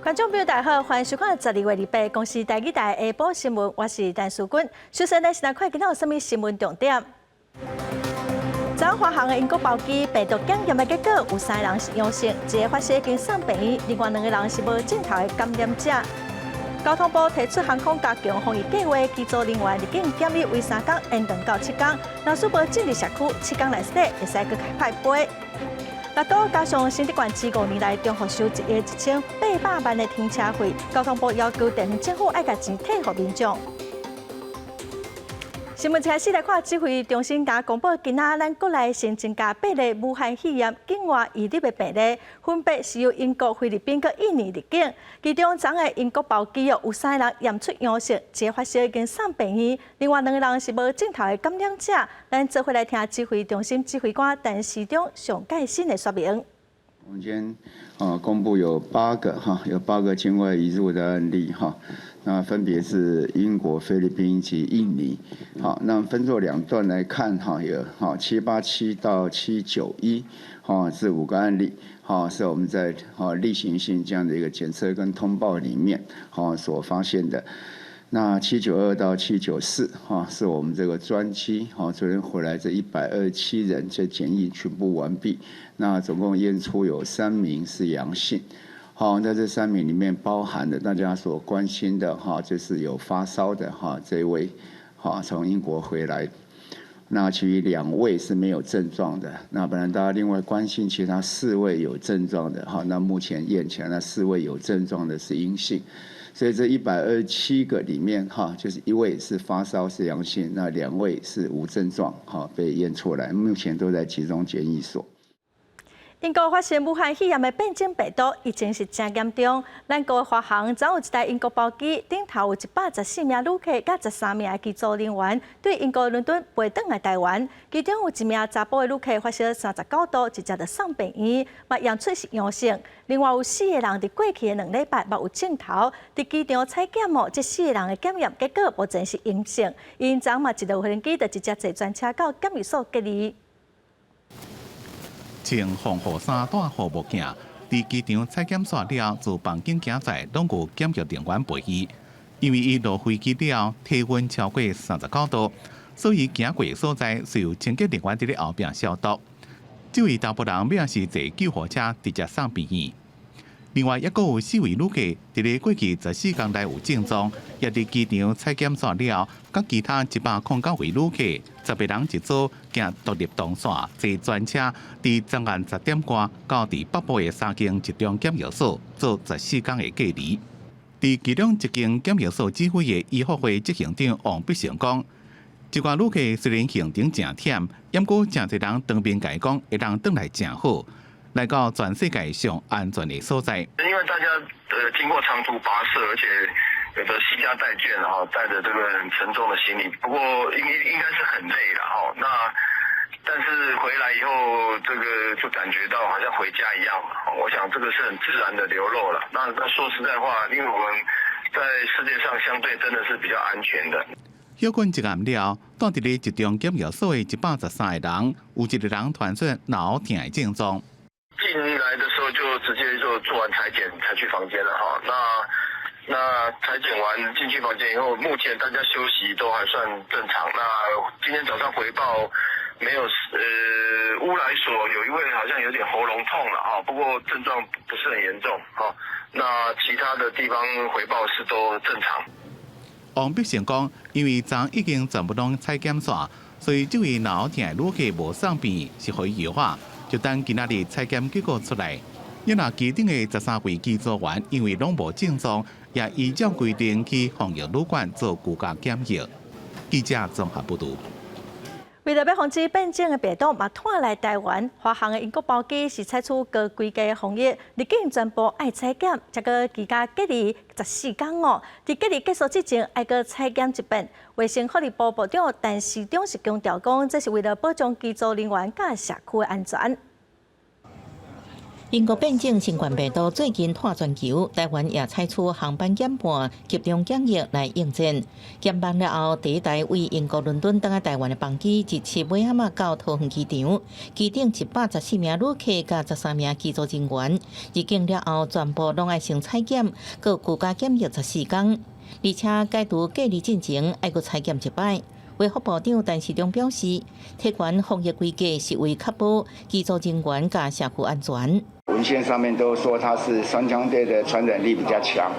觀眾朋友大家好，歡迎收看12月28公視台語台下晡新聞，我是陳淑君。首先呢，先來看今仔有啥物新聞重點。昨華航的英國包機病毒檢驗的結果，有三個人是陽性，一个發燒已經送病院，另外兩個人是無症頭的感染者。交通部提出航空加強防疫計劃，機組人員入境檢疫為3工延長到7工，若是無進入社區，7工內底會使閣派飛。六都加上新竹縣這5年來重複收1億1800萬的停車費，交通部要求地方政府愛共錢退予民眾。新聞一開始來看，指揮中心共公布，今仔咱國內新增加八例武漢肺炎境外移入的病例，分別是由英國、菲律賓佮印尼入境。其中，昨昏的英國包機有三個人驗出陽性，一个發燒已經送病院，另外兩個人是無症頭的感染者。咱做伙來聽指揮中心指揮官陳時中上蓋新的說明。我們今天啊公布有八個哈，有八個境外移入的案例哈。那分別是英國、菲律賓及印尼。好，那分作兩段來看哈，有哈787到791，哈是五個案例，哈是我們在哈例行性這樣的一個檢測跟通報裡面哈所發現的。那792到794，哈是我們這個專機哈昨天回來這127人，這檢疫全部完畢，那總共驗出有三名是陽性。好，在這三名裡面包含了大家所關心的哈，就是有發燒的哈這位，哈從英國回來，那其餘兩位是沒有症狀的。那本來大家另外關心其他四位有症狀的哈，那目前驗起來那四位有症狀的是陰性，所以這127個裡面哈，就是一位是發燒是陽性，那兩位是無症狀哈被驗出來，目前都在集中檢疫所。英國發現武漢肺炎的變種病毒，疫情是誠嚴重。咱國華航昨有一台英國包機，頂頭有114名旅客，佮13名的機組人員，對英國倫敦飛轉來台灣。其中有一名查埔的旅客發燒39度，直接就送病院，嘛驗出是陽性。另外有四個人佇過去的2禮拜嘛有症頭，佇機場採檢哦，這四個人的檢驗結果目前是陰性。𪜶昨嘛一落飛機就直接坐專車到檢疫所隔離。穿防護衫、戴護目鏡，佇機場採檢煞了，自房間行出來，攏有檢疫人員陪伊。因為伊落飛機了，體溫超過39度，所以行過的所在是有清潔人員佇咧後壁消毒。這位查埔人尾仔是坐救護車直接送病院。另外，抑閣有四位旅客佇咧過去14工內有症狀，也佇機場採檢煞了，佮其他109位旅客，10個人一組，行獨立動線，坐專車，佇昨暗10點外到佇北部的三間集中檢疫所做14工的隔離。佇其中一間檢疫所指揮的醫復會執行長王必成講，這寡旅客雖然行程誠忝，毋過誠濟人當面共伊講會當轉來誠好，來到全世界上安全的所在。因為大家經過長途跋涉，而且有的攜家帶眷，然後帶着這個很沉重的行李，不過應該是很累了哈。那但是回來以後，這個就感覺到好像回家一樣嘛。我想這個是很自然的流露了。那說實在話，因為我們在世界上相對真的是比較安全的。歇睏一暗了，蹛佇咧集中檢疫所的113個人，有一個人傳出腦疼的症狀。進來的時候就直接就做完採檢才去房間了哈。那採檢完進去房間以後，目前大家休息都還算正常。那今天早上回報沒有，烏來所有一位好像有點喉嚨痛了哈，不過症狀不是很嚴重哈。那其他的地方回報是都正常。王必成講，因為昨已經全部攏採檢煞，所以這位腦疼的旅客無送病是予伊藥化，就等今仔日採檢結果出來。你若機頂的13位機組員，因為攏無症狀，也依照規定去防疫旅館做居家檢疫。記者綜合報道。為著欲防止變種的病毒嘛傳來台灣，華航的英國包機是採取高規格的防疫，入境全部愛採檢，才閣居家隔離14工哦。佇隔離結束之前，愛閣採檢一遍。衛生福利部部長陳時中是強調講，這是為了保障機組人員佮社區的安全。英國變種新冠病毒最近拖全球，台灣也採取航班減半、集中檢疫來應戰。減班了後，第一台為英國倫敦轉來台灣的班機，日七尾仔仔到桃園機場，機頂114名旅客佮13名機組人員，入境了後全部攏愛先採檢，閣居家檢疫14天，而且解除隔離進前愛閣採檢一擺。衛福部長陳時中表示，提懸防疫規格是為確保機組人員佮社區安全。文獻上面都說它是相對的傳染力比較強，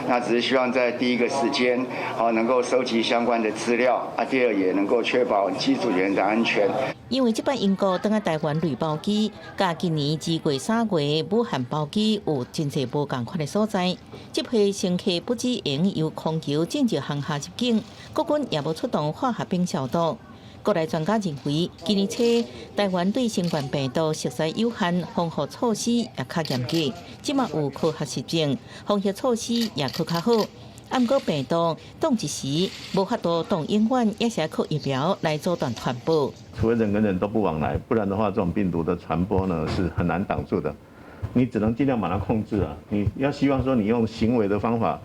那只是希望在第一個時間，好能夠收集相關的資料，啊，第二也能夠確保機組員的安全。因為這擺英國轉來台灣類包機，佮今年2月、3月武漢包機有真濟無仝款的所在。這批乘客不只會由空橋進入航廈入境，國軍也無出動化學品消毒。國內專家認為，今年初台灣對新冠病毒熟悉有限，防護措施也較嚴格。這馬有科學實證，防疫措施也閣較好。毋過病毒擋一時，無法度擋永遠，也是靠疫苗來阻斷傳播。除非人跟人都不往來，不然的話，這種病毒的傳播呢是很難擋住的。你只能盡量把它控制啊！你要希望說你用行為的方法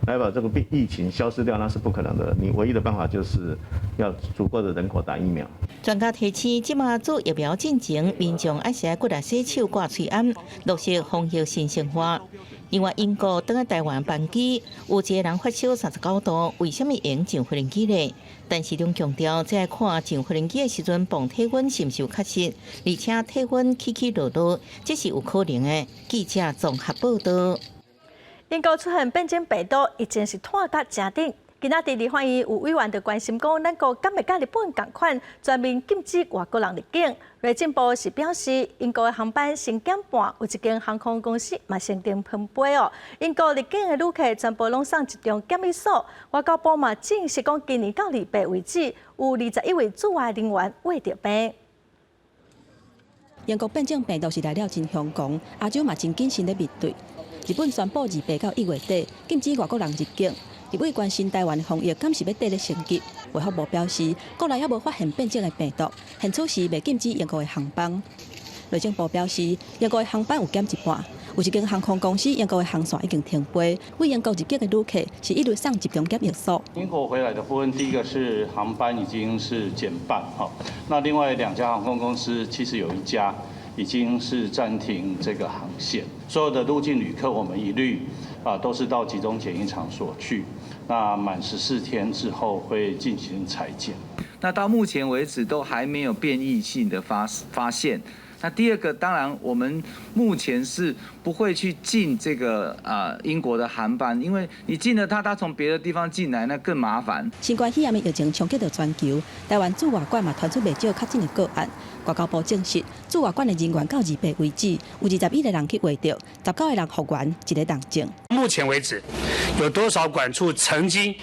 來把這個病疫情消失掉，那是不可能的。你唯一的辦法就是要足夠的人口打疫苗。專家提醒，這馬做疫苗進前，民眾愛是愛骨力洗手、掛喙罨，落實防疫新生活。另外，英國轉來台灣班機有一個人發燒39度，為啥物會上飛機呢？陳時中強調，這愛看上飛機的時陣，磅體溫是毋是有確實，而且體溫起起落落，這是有可能的。記者綜合報道。英國出現變種病毒，疫情是拖甲誠緊。今仔佇立法院有委員就關心講，咱國敢會佮日本仝款全面禁止外國人入境？內政部是表示，英國的航班先減半，有一間航空公司嘛先停分飛哦。英國入境的旅客全部攏送集中檢疫所。外交部嘛證實講，今年到28為止，有21位駐外人員罹著病。英國變種病毒是來了真兇狂，亞洲嘛真謹慎咧面對。日本宣布28到1月底禁止外國人入境。立委關心台灣的防疫，敢是欲綴咧升級？衛福部表示，國內猶無發現變種的病毒，現此時袂禁止英國的航班。內政部表示，英國的航班有減一半，有一間航空公司英國的航線已經停飛，對英國入境的旅客是一律送集中檢疫所。英國回來的部分，第一個是航班已經是減半，哈，那另外兩家航空公司其實有一家已經是暫停這個航線，所有的入境旅客我們一律啊都是到集中檢疫場所去。那滿14天之後會進行採檢。那到目前為止都還沒有變異性的發現。那第二個，當然我們目前是不會去禁這個啊英國的航班，因為你禁了它，它從別的地方進來，那更麻煩。新冠肺炎疫情衝擊著全球，台灣駐外館嘛傳出袂少確診的個案。外交部證實，駐外館的人員到28為止，有21個人去確診，19個人復原，一个人中。目前為止，有多少館處曾經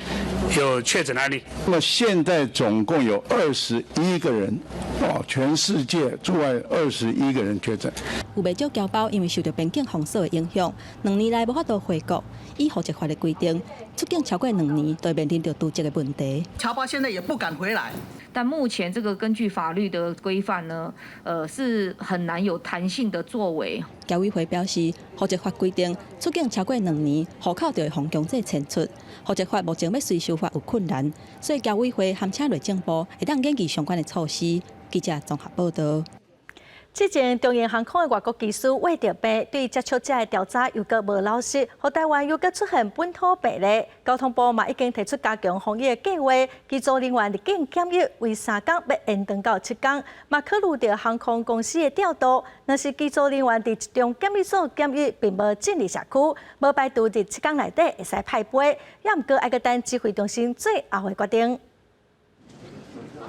有確診案例？那麼現在總共有21個人，哦，全世界駐外21個人確診。有袂少僑胞因為受著邊境封鎖的影響，2年來無法度回國。依戶籍法的規定，出境超過2年，就會面臨著除籍的問題。僑胞現在也不敢回來。但目前這個根據法律的規範呢，是很難有彈性的作為。僑委會表示，戶籍法規定，出境超過兩年，戶口就會予強制遷出。戶籍法目前欲隨修法有困難，所以僑委會函請內政部會當研究相關的措施。記者綜合報道。之前長榮航空的外國機師罹著病，對接觸者的調查猶閣無落實，予台灣猶閣出現本土病例。交通部嘛已經提出加強防疫的計劃，機組人員入境檢疫為3工欲延長到7工，嘛考慮著航空公司的調度。若是機組人員佇集中檢疫所檢疫，並無進入社區，無排除佇7工內底會使派飛，也毋過愛閣等指揮中心最後的決定。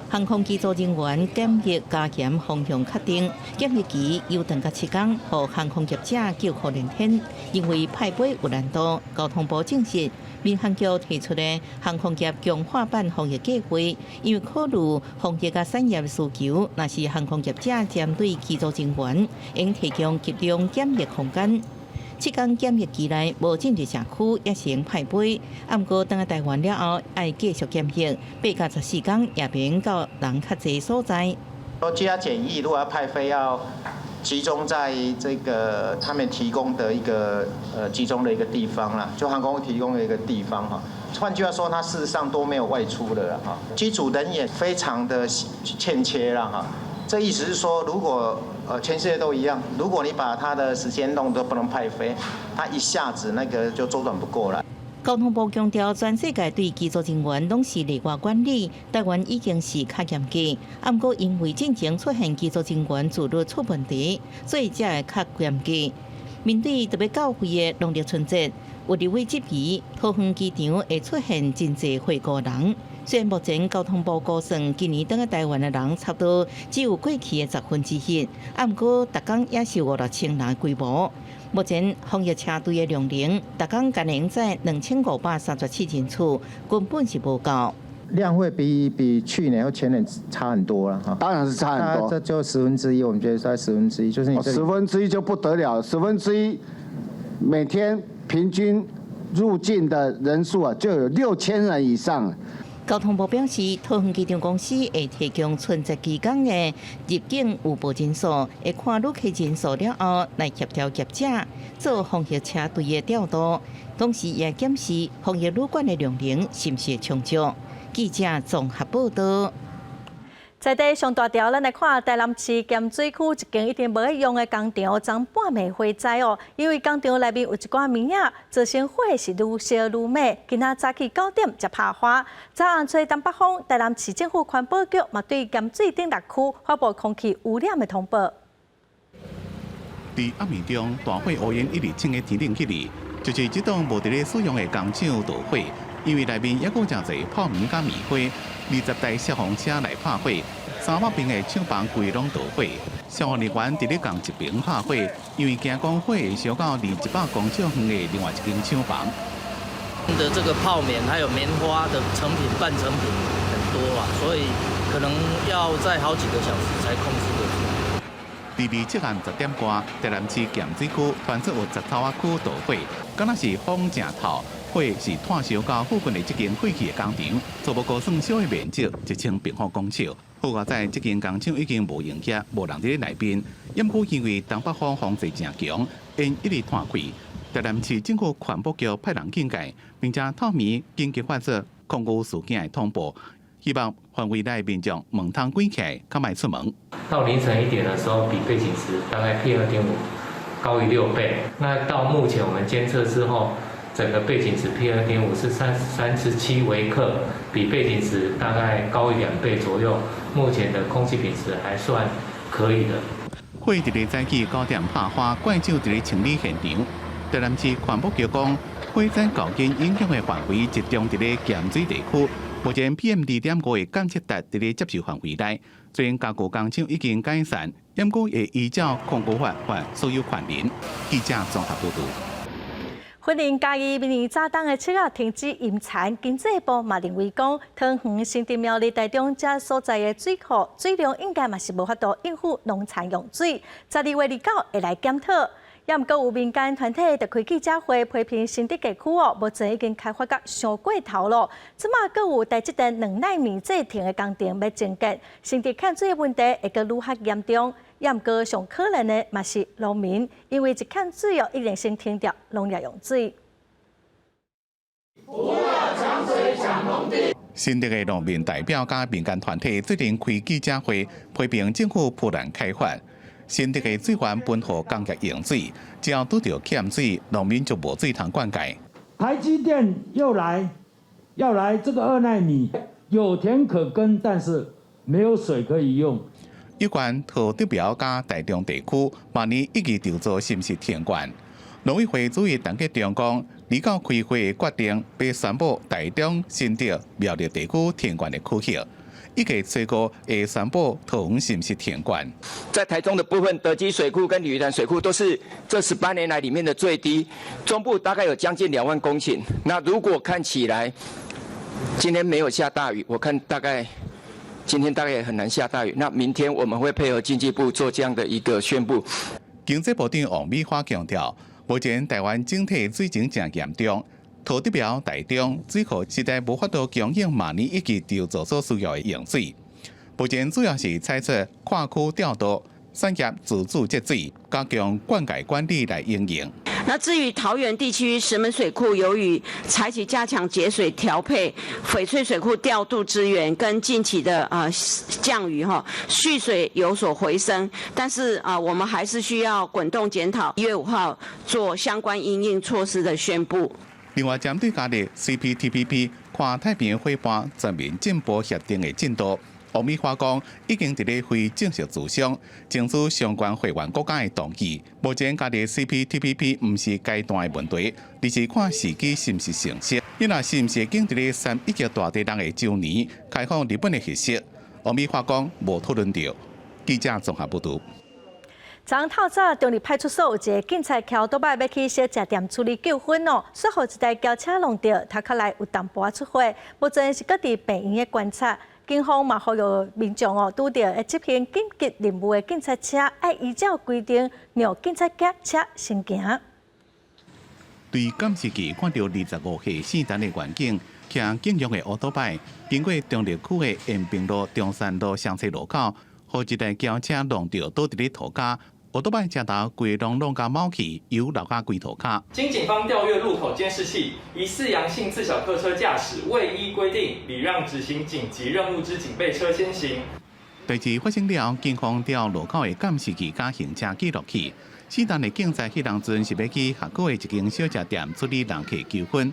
航空機組人員檢疫加嚴方向確定，檢疫期延長到7工，予航空業者叫苦連天。因為派飛有難度，交通部證實，民航局提出的航空業強化版防疫計劃，因為考慮防疫佮產業需求，若是航空業者針對機組人員，應提供集中檢疫空間。7工檢疫期內無進入社區，也是會派飛。毋過轉來台灣了後，愛繼續檢疫，8到14工也免到人較濟所在。居家檢疫如果要派飛，要集中在這個他們提供的一個集中的一個地方啦，就航空提供的一個地方哈。換句話說，他事實上都沒有外出的哈。機組人員非常的欠缺啦哈。這意思是說，如果全世界都一樣，如果你把他的時間弄得不能派飛，他一下子那個就周轉不過來。交通部強調，全世界對機組人員攏是例外管理，台灣已經是較嚴格。啊，毋過因為進前出現機組人員自律出問題，所以才會較嚴格。面對特別到位的農曆春節，有立委質疑桃園機場會出現真濟回鍋人。雖然目前交通部估算今年轉來台灣的人差不多只有過去的1/10，啊，毋過逐工也是五六千人規模。目前防疫車隊的量能，逐工干焦會載2537人次，根本是無夠。量會比去年或前年差很多了哈。當然是差很多。這就1/10，我們覺得在十分之一，就是你十分之一就不得了，十分之一，每天平均入境的人數啊，就有6000人以上。交通部表示，桃園機場公司會提供春節期間的入境預報人數，會看旅客人數了後來協調業者做防疫車隊的調度，同時也檢視防疫旅館的量能是毋是充足。記者綜合報道。在地上大條，咱來看台南市鹹水區一間已經無咧用的工廠，昨半暝火災哦，因為工廠內面有一寡物仔，造成火勢愈燒愈猛。今仔早起9點才拍花。昨暗吹東北風，台南市政府環保局嘛對鹹水頂六區發布空氣污染的通報。佇暗暝中，大火烏煙一直衝佇天頂去哩，就是這棟無佇咧使用的工廠著火，因為內面猶閣有誠濟泡棉佮棉花，20台消防車來拍火，300平的廠房規攏著火。消防人員佇咧仝一爿拍火，因為驚講火會燒到離100公尺遠的另外一間廠房。的這個泡棉還有棉花的成品、半成品很多啊，所以可能要再好幾個小時才控制得住。佇27暗10點外，台南市鹹水區傳出有雜草仔區著火，敢若是風誠透，火是湠燒到附近的這間廢棄的工廠，初步估算燒的面積1000平方公尺。好佳哉，這間工廠已經無營業，無人佇咧內面。毋過因為東北風風勢誠強，煙一直湠開。台南市政府環保局派人警戒，並且透暝緊急發出空污事件的通報，希望範圍內民眾門窗關起來，較莫出門。到凌晨1點的時候，比背景值大概 PM2.5高於6倍。那到目前我們監測之後，整個背景值 PM2.5是37微克，比背景值大概高於2倍左右。目前的空氣品質還算可以的。火佇咧早起9點拍花，怪獸佇咧清理現場。台南市環保局講，火災究竟影響的範圍集中佇咧鹹水地區。目前 PM2.5的監測值佇咧接受範圍內。雖然加固工廠已經改善，毋過會依照空污法罰所有權人。記者綜合報導。雲林嘉義明年早冬的七仔停止淹田，經濟部嘛認為講，桃園、新竹、苗栗、台中這所在的水庫水量應該嘛是無法度應付農田用水。12月29會來檢討。也毋過有民間團體就開記者會批評新竹地區哦，目前已經開發甲傷過頭咯。這馬閣有台積電2奈米製程的工程欲增建，新竹欠水的問題會閣愈較嚴重。也毋過上可憐的嘛是農民，因為一欠水哦，一定先停掉農業用水。不要搶水搶農地。新竹的農民代表佮民間團體最近開記者會，批評政府浮濫開發。新竹的水源分予工業用水，只要拄著欠水，農民就無水通灌溉。台積電又來，要來這個2奈米，有田可耕，但是沒有水可以用。有關桃竹苗佮台中地區，明年一起籌做是毋是停灌？農委會主委陳吉仲講，離到開會決定，欲宣布台中、新竹、苗栗地區停灌的區域。預計初步會宣布桃園是毋是停灌。在台中的部分，德基水庫跟鯉魚潭水庫都是這18年來裡面的最低。中部大概有將近2萬公頃。那如果看起來今天沒有下大雨，我看大概今天大概也很難下大雨。那明天我們會配合經濟部做這樣的一個宣布。經濟部長王美花強調，目前台灣整體水情誠嚴重。桃竹苗、台中水庫實在無法度供應明年一季籌造所需要的用水。目前主要是採取跨區調度，產業自主節水，加強灌溉管理來應用。那至於桃園地區石門水庫，由於採取加強節水調配、翡翠水庫調度資源跟近期的降雨哈，蓄水有所回升，但是啊，我們還是需要滾動檢討，1月5號做相關因應措施的宣布。另外，針對加入 CPTPP 跨太平洋夥伴全面進步協定的進度，王美花講已經佇咧非正式諮商，爭取相關會員國家的同意。目前加入 CPTPP 毋是階段的問題，而是看時機是毋是成熟。伊若是毋是會經佇咧三一級大地震的週年開放日本的核食？王美花講無討論著。記者綜合報導。昨昏透早，中壢派出所有一个警察騎歐多擺欲去小食店處理糾紛哦，煞予一台轎車挵著，頭殼內有淡薄仔出血，目前是閣佇病院的觀察。警方嘛呼籲民眾哦，拄著會執行緊急任務的警察車，愛依照規定讓警察車先行。對監視器看著25歲姓陳的員警，騎警用的歐多擺，經過中壢區的延平路、中山路雙切路口，予一台轎車挵著倒佇咧塗跤。歐多擺車頭規攏挵甲貓去，油流甲規塗跤。經警方調閱路口監視器，疑似楊姓自小客車駕駛未依規定禮讓執行緊急任務之警備車先行。代誌發生了，警方調路口的監視器佮行車記錄器。姓陳的警察彼當陣是欲去學校的一間小食店處理人客糾紛。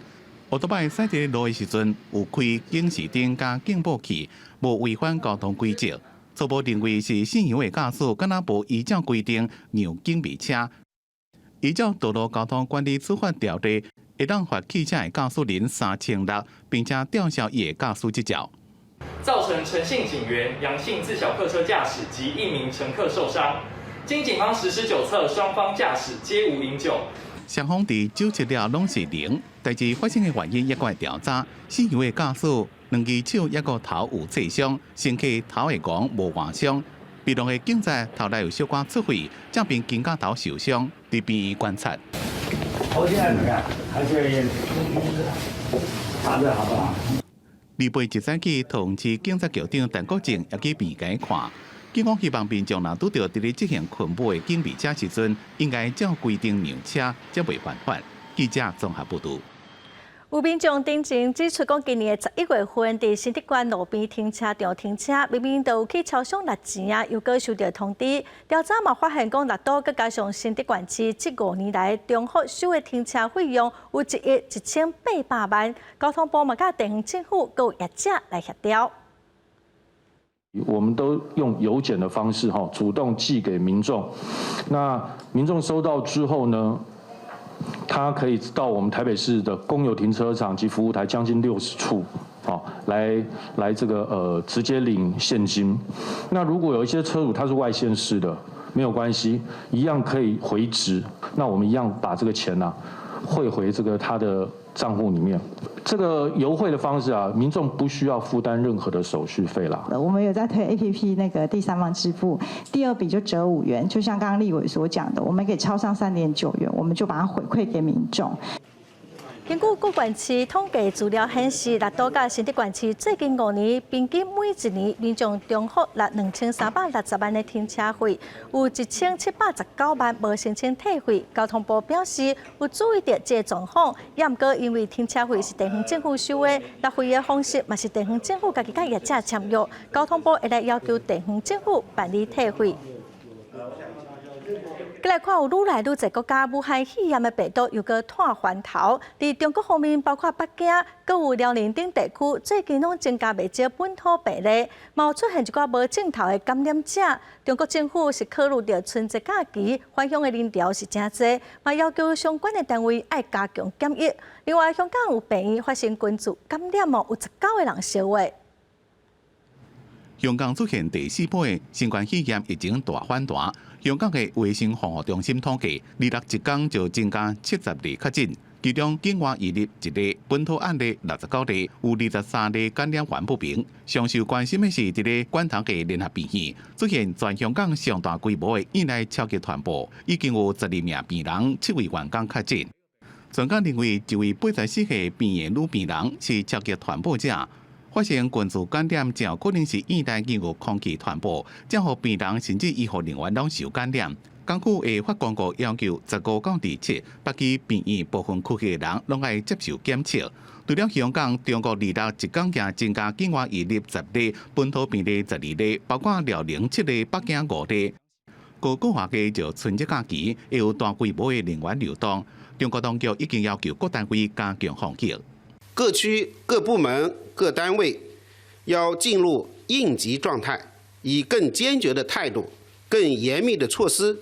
歐多擺駛佇路的時陣，有開警示燈佮警報器，無違反交通規則。初步認為是姓楊的駕駛，敢若無依照規定讓警備車。依照道路交通管理處罰條例，會當罰汽車的駕駛人3600，並且吊銷伊的駕駛執照。造成陳姓警員、楊姓自小客車駕駛及一名乘客受傷。經警方實施酒測，雙方駕駛皆無飲酒。雙方佇酒測了攏是零，代誌發生的原因猶閣會調查。姓楊的駕駛兩支手猶閣頭有擦傷，乘客頭會講無外傷。被挵的警察頭內有小可出血，這邊肩胛頭受傷，佇病院觀察。頭現在怎麼樣？還是打得好不好？禮拜一早起，桃園市警察局長陳國正也去病院看。警方希望民眾若拄著佇咧執行勤務的警備車時陣，應該照規定讓車，才袂犯法。記者綜合報導。有民眾頂前指出，講今年的11月份，佇新竹縣路邊停車場停車，明明就有去超商抐錢啊，猶閣收著通知。調查嘛發現，講六都閣加上新竹縣市，這5年來重複收的停車費用有1億1800萬。交通部嘛佮地方政府閣有業者來協調。我們都用郵檢的方式，哈，主動寄給民眾。那民眾收到之後呢，他可以到我們台北市的公有停車場及服務台將近60處，哦，來這個直接領現金。那如果有一些車主他是外縣市的，沒有關係，一樣可以回執。那我們一樣把這個錢呢匯回這個他的賬戶裡面。這個優惠的方式啊，民眾不需要負擔任何的手續費啦。我們有在推 APP 那個第三方支付，第二筆就折5元，就像剛剛立委所講的，我們可以超商3.9元，我們就把它回饋給民眾。根據各縣市統計資料顯示，六都佮新竹縣市最近5年，平均每一年民眾重複納2360萬的停車費，有1719萬無申請退費。交通部表示有注意著這个狀況，也毋過因為停車費是地方政府收的，納費的方式嘛是地方政府家己佮業者簽約，交通部會來要求地方政府辦理退費。閣來看，有愈來愈濟國家武漢肺炎的病毒猶閣湠環頭。佇中國方面，包括北京，閣有遼寧等地區，最近攏增加袂少本土病例，嘛有出現一寡無症頭的感染者。中國政府是考慮著春節假期返鄉的人潮是誠濟，嘛要求相關的單位愛加強檢疫。另外，香港有病院發生群聚感染哦，有19個人相話。香港出現第四波的新冠肺炎疫情大反彈。香港的衛生防護中心統計，26一工就增加70例確診，其中境外移入一例，本土案例69例，有23例感染源不明。上受關心的是，佇咧觀塘的聯合病院出現全香港上大規模的院內超級傳播，已經有12名病人、7位員工確診。專家認為，一位84歲病院女病人是超級傳播者。發現群組感染，就可能是院內經過空氣傳播，才予病人甚至醫護人員攏受感染。港府會發公告要求15到27，北區病院部分區域的人攏愛接受檢測。除了香港，中國26一工也增加境外移入10例，本土病例12例，包括遼寧7例、北京5例。過個月就春節假期，會有大規模的人員流動。中國當局已經要求各單位加強防疫。各區、各部門、各單位要進入應急狀態，以更堅決的態度、更嚴密的措施，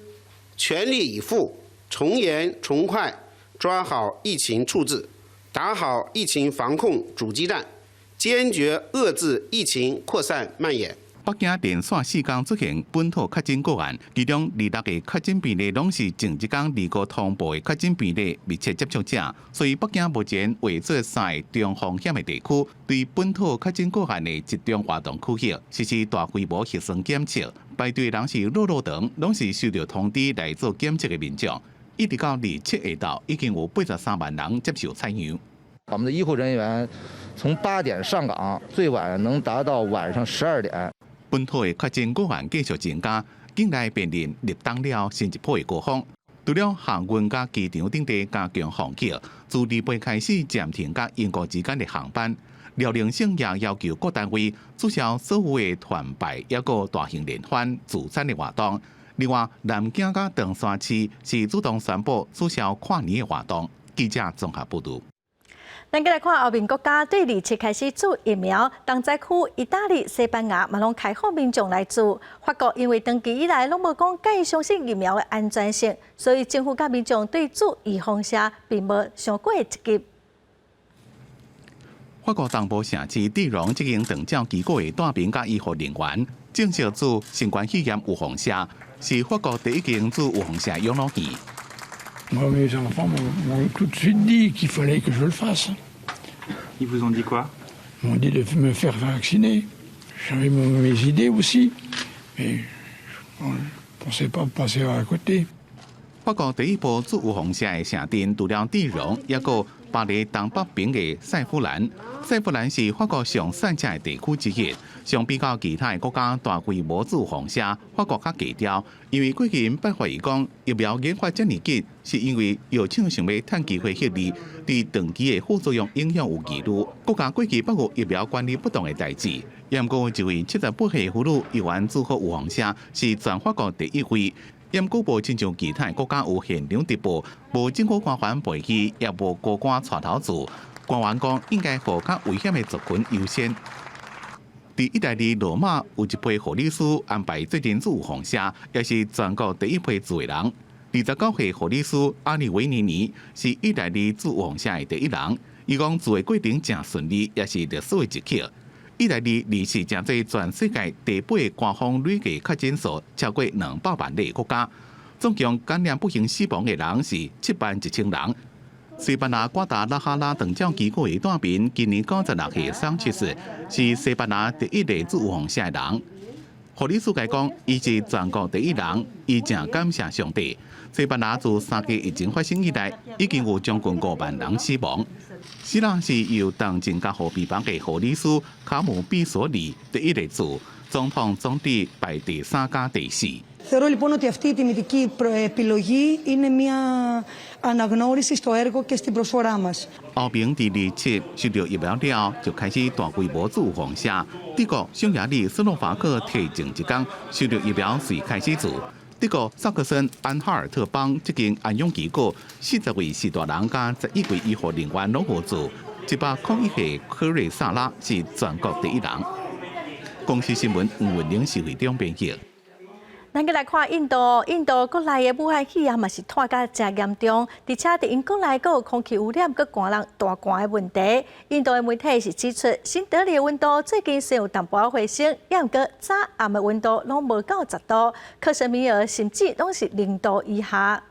全力以赴，從嚴從快抓好疫情處置，打好疫情防控阻擊戰，堅決遏制疫情擴散蔓延。北京連續4天出現本土確診個案，其中26個確診病例攏是前一工二個通報的確診病例密切接觸者，所以北京目前劃做三个中風險的地區，對本土確診個案的集中活動區域實施大規模核酸檢測，排隊人是落落長，攏是收到通知來做檢測的民眾。一直到27下晝，已經有83萬人接受採樣。我們的醫護人員從8點上崗，最晚能達到晚上12點。本土的確診個案繼續增加，境內面臨立冬了新一波的高峰。除了航運佮機場等地加強防疫，自禮拜開始暫停佮英國之間的航班。遼寧省也要求各單位取消所有的團拜，抑閣大型聯歡聚餐的活動。另外，南京佮唐山市是主動宣布取消跨年的活動。記者綜合報導。咱閣來看歐盟國家對27開始注疫苗，東載區意大利、西班牙嘛攏開放民眾來注。法國因為長期以來攏無講介相信疫苗的安全性，所以政府佮民眾對注預防射並無傷過積極。法國東部城市第戎這間長照機構的帶兵佮醫護人員正式注新冠肺炎預防射，是法國第一間注預防射養老院。 Moi, mes enfants m'ont tout de suite dit qu'il fallait que je le fasse. Ils vous ont dit quoi? Ils m'ont dit de me faire vacciner. J'avais mes idées aussi, mais je ne pensais pas passer à côté. 法國第一波注預防射的城鎮，除了第戎，抑閣巴黎東北邊的塞夫蘭。塞夫蘭是法國上散赤的地區之一。相比較其他的國家大規模注預防射，法國較低調，因為過去百懷疑講疫苗研發遮爾緊，是因為藥廠想欲趁機會獲利，對長期的副作用影響有疑慮。國家過去捌有疫苗管理不當的代誌。毋過這位78歲婦女意願注好預防射，是全法國第一位。毋過無親像其他國家有現場直播，無政府官員陪去，也無高官帶頭注。官員講應該予較危險的族群優先。佇意大利羅馬有一批護理師安排做陣注預防射，也是全國第一批注的人。29歲護理師阿里維尼尼是意大利注預防射的第一人。伊講注的過程誠順利，也是歷史的一刻。意大利24成做全世界第八個官方累計確診數超過200萬例國家，總共感染不幸死亡的人是7萬1千人。西班牙瓜達拉哈拉長照機構的帶兵今年96歲桑切斯是西班牙第一個注預防射的人。護理師來講，伊是全國第一人，伊誠感謝上帝。西班牙自3月疫情發生以來，已經有將近5萬人死亡。希臘是由重症監護病房的護理師卡姆比索里第一個注，總統總理排第三佮第四。 Θεωρώ λοιπόν ότι αυτή η τιμητική επιλογή είναι μια αναγνώριση στο έργο και στην προσφορά μας. 歐盟佇27收到疫苗了，就開始大規模注預防射。德國、匈牙利、斯洛伐克提前一工收到疫苗，隨開始注。德國薩克森安哈爾特邦這間安養機構，40位序大人佮11位醫護人員攏有注。101歲科瑞薩拉是全國第一人。公視新聞吳文玲市會長編譯。咱閣來看印度，印度國內的武漢肺炎嘛是拖甲誠嚴重，而且佇𪜶國內閣有空氣污染、閣寒冷大寒的問題。印度的媒體是指出，新德里的溫度最近雖有淡薄仔回升，抑毋過早暗的溫度攏無到10度，克什米爾甚至攏是0度以下。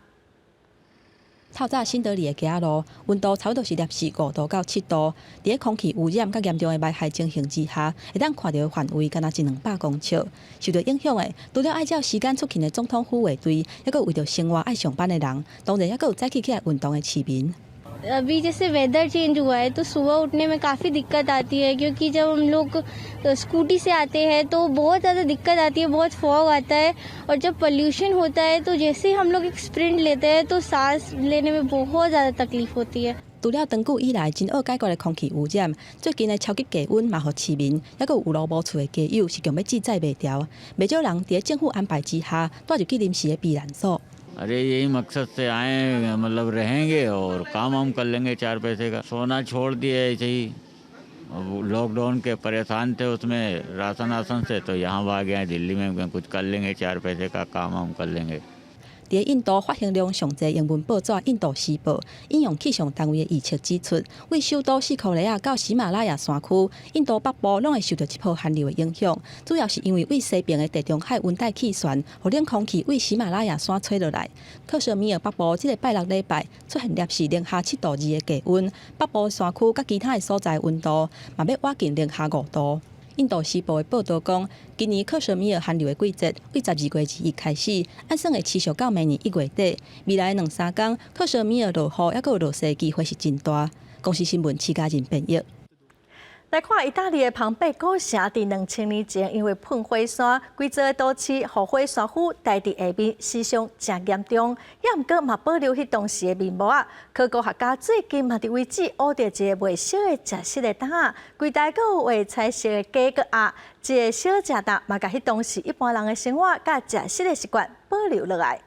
透早新德里的街仔路，溫度差不多是攝氏5度到7度。佇咧空氣污染較嚴重的霾害情形之下，會當看著的範圍敢若一兩百公尺。受著影響的，除了愛照時間出勤的總統府衛隊，抑閣為著生活愛上班的人，當然抑閣有早起起來運動的市民。अभी जैसे weather change हुआ है तो सुबह उठने में काफ़ी दिक्कत आती है, क्योंकि जब हम लोग स्कूटी से आते हैं तो बहुत ज़्यादा दिक्कत आती है, बहुत फॉग आता है और जब पोल्यूशन होता है तो जैसे ही हम लोग एक स्प्रिंट लेते हैं तो सांस लेने में बहुत ज़्यादा तकलीफ होती है。除了長久以來真愛解決的空氣污染，最近的超級低溫嘛，予市民抑閣有路無厝的街友是強欲志在袂牢。袂少人佇政府安排之下，蹛入去臨時的避難所。 अरे यही मकसद से आए, मतलब रहेंगे और काम वाम कर लेंगे चार पैसे का। सोना छोड़ दिए ऐसे ही, लॉकडाउन के परेशान थे, उसमें राशन वासन से तो यहाँ आ गए दिल्ली में, कुछ कर लेंगे, चार पैसे का काम वाम कर लेंगे。佇印度發行量上濟英文報紙《印度時報》引用氣象單位的預測指出，對首都四庫雷亞到喜馬拉雅山區，印度北部攏會受到這波寒流的影響。主要是因為對西邊的地中海溫帶氣旋，予冷空氣對喜馬拉雅山吹落來。克什米爾北部這个拜六禮拜出現攝氏零下7.2度的低溫，北部山區佮其他的所在溫度嘛欲倚近零下5度。印度時報的報導講，今年克什米爾寒流的季節對12月21開始，按算會持續到明年1月底。未來兩三工，克什米爾落雨，抑閣有落雪機會是真大。公視新聞，徐家仁編譯。來看意大利的龐貝古城，佇2000年前因為噴火山，規座都市予火山灰待佇下面，死傷誠嚴重。也毋過嘛保留彼當時的面貌啊。考古學家最近嘛佇遺址挖著一个袂燒的食食的擔仔，櫃台閣有畫彩色的雞佮鴨，這个小食擔嘛共彼當時一般人的生活佮食食的習慣保留落來。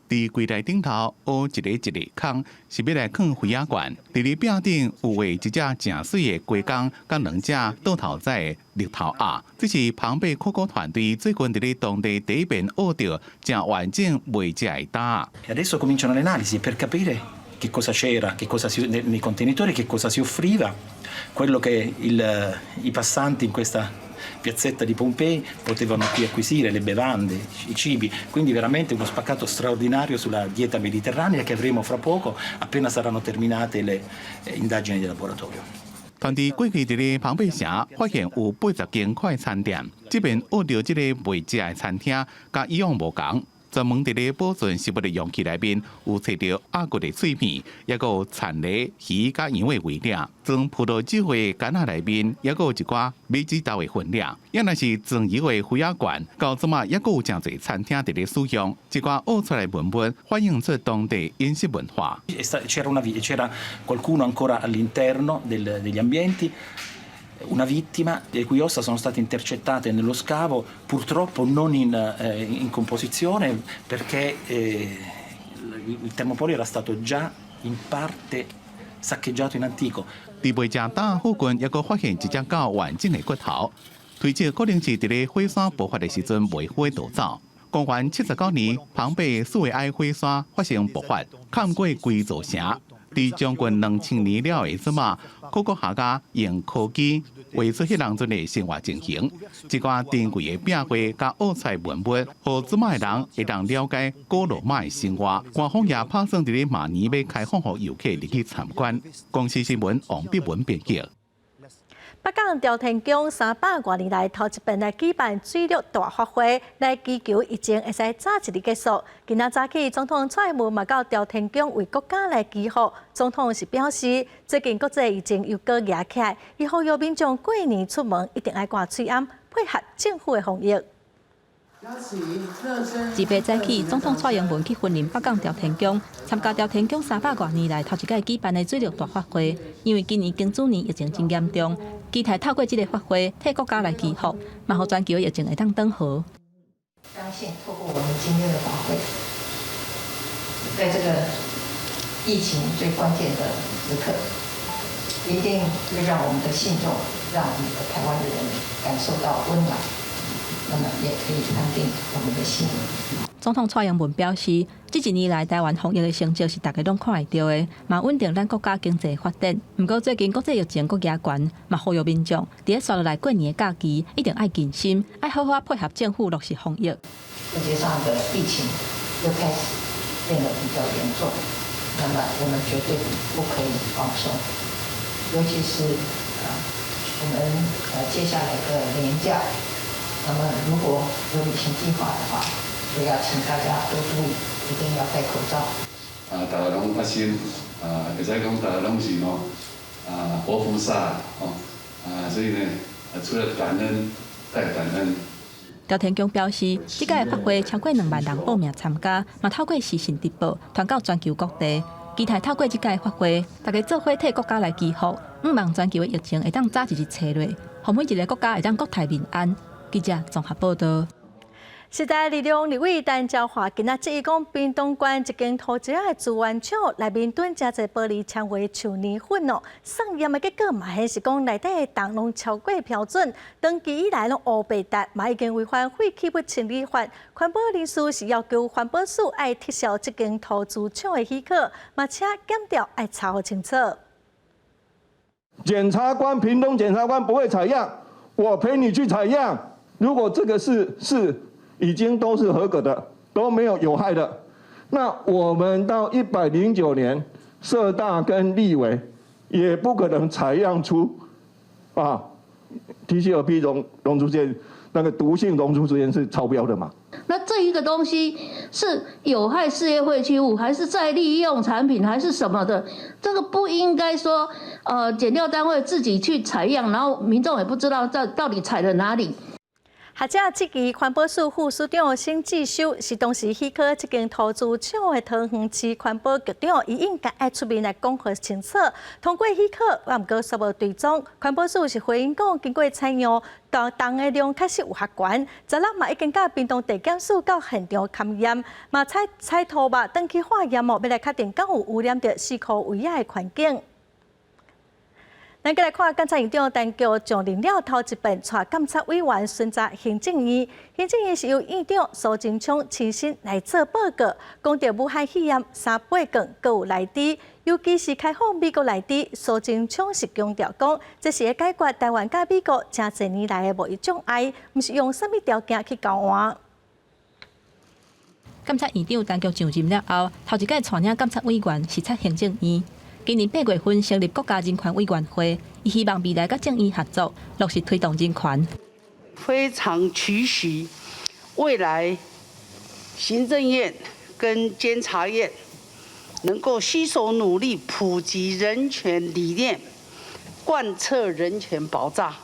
佇櫃台頂頭挖一个一个空，是欲來囥魚仔罐。佇咧壁頂有畫一隻誠媠的雞公，佮兩隻倒頭仔的綠頭鴨。這是龐貝考古團隊最近佇咧當地第一遍挖著誠完整賣食的擔仔。 Adesso cominciano le analisi per capire che cosa c'era, che cosa si, nei contenitori, che cosa si offriva, quello che i passanti in questa piazzetta di Pompei potevano qui acquisire, le bevande, i cibi, quindi veramente uno spaccato straordinario sulla dieta mediterranea che avremo fra poco appena saranno terminate le indagini di laboratorio. 團隊過去佇咧龐貝城發現有80間快餐店，這遍挖著這个賣食的餐廳，佮以往無仝。專門佇咧保存食物的容器內面有揣著鴨骨的碎片，抑閣有殘泥、魚佮羊的尾粒。裝葡萄酒的罐仔內面，抑閣有一寡米子豆的分粒。抑若是裝油的魚仔罐，到這馬抑閣有誠濟餐廳佇咧使用。這寡挖出來文物，反映出當地飲食文化。 C'era qualcuno ancora all'interno degli ambienti, una vittima le cui ossa sono state intercettate nello scavo, purtroppo non in composizione perché il termopolio era stato già in parte saccheggiato in antico. 佇賣食擔附近，抑閣發現一隻狗完整的骨頭，推測可能是佇咧火山爆發的時陣袂火逃走。公元79年，龐貝四維埃火山發生爆發，崁過規座城。佇將近2000年了的這馬，考古學家用科技畫出彼當陣的生活情形，這寡珍貴的壁畫佮挖出來文物，予這馬的人會當了解古羅馬的生活。官方也拍算佇咧明年欲開放予遊客入去參觀。公視新聞王碧文編輯。北港朝天宮300外年來頭一遍來舉辦水陸大法會，來祈求疫情會使早一日結束。今仔早起，總統蔡英文嘛到朝天宮為國家來祈福。總統是表示，最近國際疫情又閣夯起來，伊呼籲民眾過年出門一定愛掛喙罨，配合政府的防疫。二八早起，總統蔡英文去雲林北港朝天宮參加朝天宮300外年來頭一擺舉辦的水陸大法會。因為今年庚子年疫情真嚴重，期待透過這个法會替國家來祈福，嘛予全球疫情會當轉和。相信透過我們今天的法會，在這個疫情最關鍵的時刻，一定會讓我們的信眾，讓我們的台灣的人民感受到溫暖。那麼也可以安定我們的心。總統蔡英文表示，這一年來台灣防疫的成績是大家攏看會著的，嘛穩定咱國家經濟發展。毋過最近國際疫情閣加懸，嘛呼籲民眾佇咧紲落來過年的假期，一定愛謹慎，愛好好配合政府落實防疫。世界上的疫情又開始變得比較嚴重，那麼我們絕對不可以放鬆，尤其是我們接下來的年假。那麼如果有旅行計劃的話，就要請大家多注意，一定要戴口罩，啊，大家攏發心，啊，會使講大家攏是吼，啊，活菩薩，吼，啊，所以呢，除了感恩，再感恩。廖天強表示，這屆法會超過2萬人報名參加，嘛透過視訊直播傳到全球各地。期待透過這屆法會，大家做伙替國家來祈福，向望全球的疫情會當早一日吹落，予每一个國家會當國泰民安。記者綜合報道。時代力量立委陳昭華今仔質疑講，屏東縣一間土石的資源廠內面囤誠濟玻璃纖維樹奶粉哦，送驗的結果嘛顯示講內底的銅攏超過標準，長期以來攏烏白達，嘛已經違反廢棄物清理法。環保人士是要求環保署愛撤銷這間塗資廠的許可，嘛請檢調愛查予清楚。檢察官，屏東檢察官不會採樣，我陪你去採樣。如果這個是已經都是合格的，都沒有有害的，那我們到109年，社大跟立委也不可能採樣出啊 TCLP 溶出線那個毒性溶出線是超標的嘛？那這一個東西是有害事業廢棄物，還是再利用產品，還是什麼的？這個不應該說，檢調單位自己去採樣，然後民眾也不知道在到底採了哪裡。學者質疑環保署副署長沈志修是當時許可這間塗資廠的桃園市環保局長，伊應該愛出面來講予清楚。通過許可，毋過煞無追蹤。環保署是回應講，經過採樣，銅的量確實有較懸。昨日嘛已經佮屏東地檢署到現場勘驗，嘛採塗肉轉去化驗哦，欲來確定敢有污染著四箍圍仔的環境。咱閣來看監察院長陳菊上任了頭一遍，帶監察委員巡查行政院。行政院是由院長蘇貞昌親身來做報告，講著武漢肺炎三八棍，閣有萊豬，尤其是開放美國萊豬，蘇貞昌是強調講，這是會解決台灣佮美國誠濟年來的貿易障礙，毋是用啥物條件去交換。監察院長陳菊上任了後，頭一擺帶領監察委員視察行政院。今年8月份成立國家人權委員會，伊希望未來佮眾院合作，落實推動人權。非常期許未來行政院跟監察院能夠攜手努力，普及人權理念，貫徹人權保障，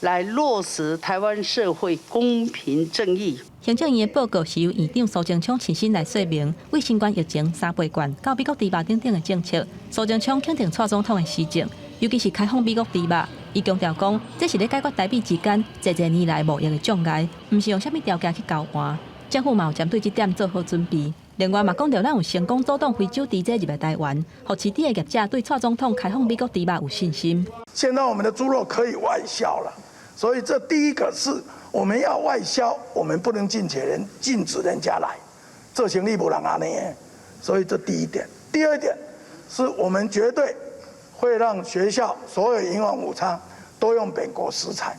來落實台灣社會公平正義。行政院的報告是由院長蘇貞昌親身來說明，為新冠疫情三倍券到美國豬肉等等的政策。蘇貞昌肯定蔡總統的施政，尤其是開放美國豬肉。伊強調講，這是咧解決台美之間濟濟年來貿易的障礙，毋是用啥物條件去交換。政府嘛有針對這點做好準備。另外嘛講著咱有成功阻擋非洲豬隻入來台灣，予飼豬的業者對蔡總統開放美國豬肉有信心。現在我們的豬肉可以外銷了，所以這第一個是我們要外銷，我們不能禁止人家來，做生意無人按呢，所以這第一點。第二點是我們絕對會讓學校所有營養午餐都用本國食材。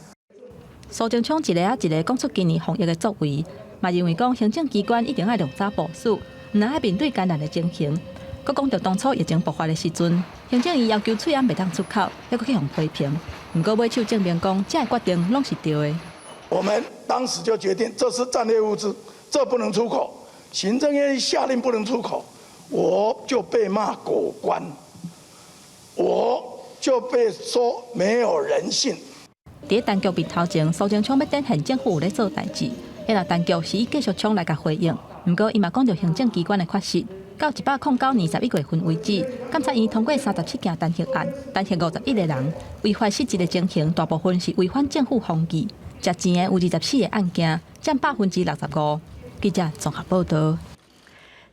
蘇貞昌一个仔一个講出今年防疫的作為，嘛認為講行政機關一定愛量早部署，毋通愛面對艱難的情形。閣講著當初疫情爆發的時陣，行政院要求喙罨袂當出口，猶閣去予批評。毋過尾手證明講，這个決定攏是對的。我們當時就決定，這是戰略物資，這不能出口。行政院下令不能出口，我就被罵狗官，我就被說沒有人性。佇陳菊面頭前，蘇貞昌欲展現政府有咧做代誌，彼若陳菊是以繼續衝來共回應。毋過伊嘛講著行政機關的缺失。到109年11月份為止，監察院通過37件彈劾案，彈劾51個人，違法失職的情形大部分是違反政府風紀。食錢的有24個案件，佔65%。記者綜合報道。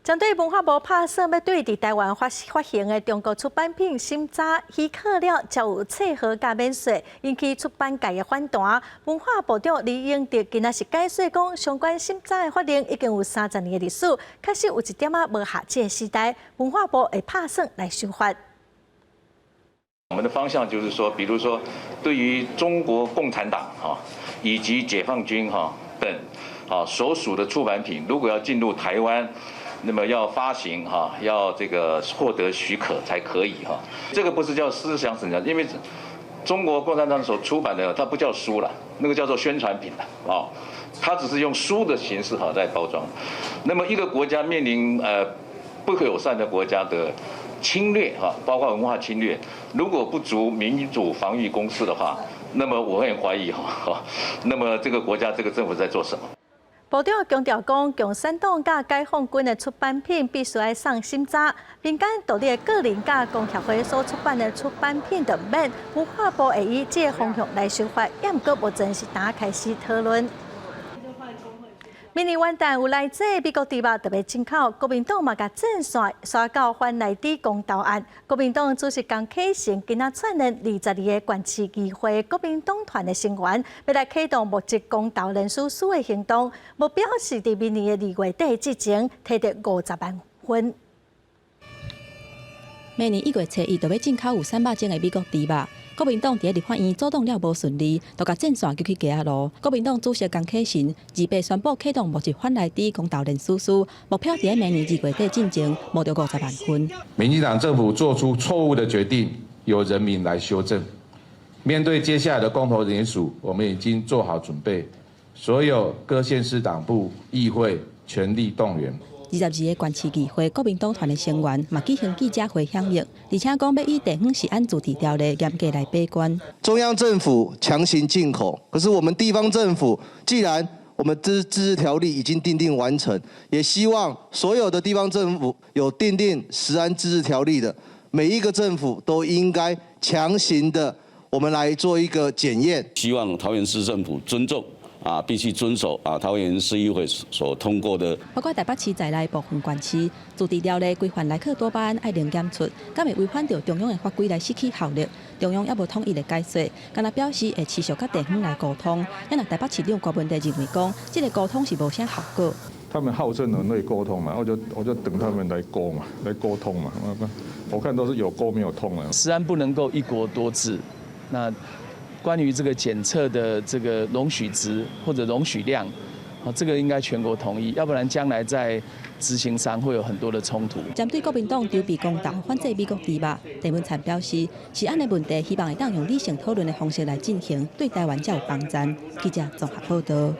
針對文化部拍算欲對佇台灣發行的中國出版品審查許可了，才有冊號佮免稅，引起出版界的反彈。文化部長李永得今仔是解說講，相關審查的法令已經有30年的歷史，確實有一點仔無合這个時代。文化部會拍算來修法。我們的方向就是說，比如說，對於中國共產黨哈以及解放軍哈等啊所屬的出版品，如果要進入台灣，那麼要發行哈，要這個獲得許可才可以哈。這個不是叫思想審查，因為中國共產黨所出版的，它不叫書了，那個叫做宣傳品了啊。它只是用書的形式哈在包裝。那麼一個國家面臨不友善的國家的侵略哈，包括文化侵略，如果不築民主防禦工事的話，那麼我很懷疑哈，那麼這個國家這個政府在做什麼？部長強調講，共產黨佮解放軍的出版品必須愛送審查，民間獨立的個人佮工協會所出版的出版品就免。文化部會以這个方向來修法，毋過目前是剛開始討論。明年元旦有來自美國豬肉特別進口，國民黨嘛共陣線徙到反萊豬公投案。國民黨主席江啟臣今仔串聯22个縣市議會國民黨團的成員，欲來啟動募集公投連署書的行動，目標是佇明年的2月底之前，提著50萬份。明年1月初1就欲進口有300種的美國豬肉。國民黨佇立法院阻擋了無順利，就共陣線揪去街仔路。國民黨主席江啟臣28宣布啟動募集反萊豬公投連署書，目標佇明年2月底進前募著50萬份。民進黨政府做出錯誤的決定，由人民來修正。面對接下來的公投聯署，我們已經做好準備，所有各縣市黨部、議會全力動員。22个縣市議會國民黨團的成員嘛舉行記者會響應，而且講欲以地方食安自治條例嚴格來把關。中央政府強行進口，可是我們地方政府既然我們自治條例已經訂定完成，也希望所有的地方政府有訂定食安自治條例的，每一個政府都應該強行的，我們來做一個檢驗。希望桃園市政府尊重。啊，必須遵守啊，桃園市議會所通過的。包括台北市在內部分縣市自治條例規範萊克多巴胺愛零檢出，敢會違反著中央的法規來失去效力？中央猶無統一的解說，干焦表示會持續佮地方來溝通。啊，台北市長郭文麗認為講，這个溝通是無啥效果。他們號稱很會溝通嘛，我就等他們來溝嘛，來溝通嘛。我看都是有溝沒有通啊。食安不能夠一國多制，那關於這個檢測的這個容許值或者容許量，啊，這個應該全國統一，要不然將來在執行上會有很多的衝突。針對國民黨籌備公投反制美國豬肉，鄭文燦表示，食安的問題，希望會當用理性討論的方式來進行，對台灣才有幫助。記者綜合報道。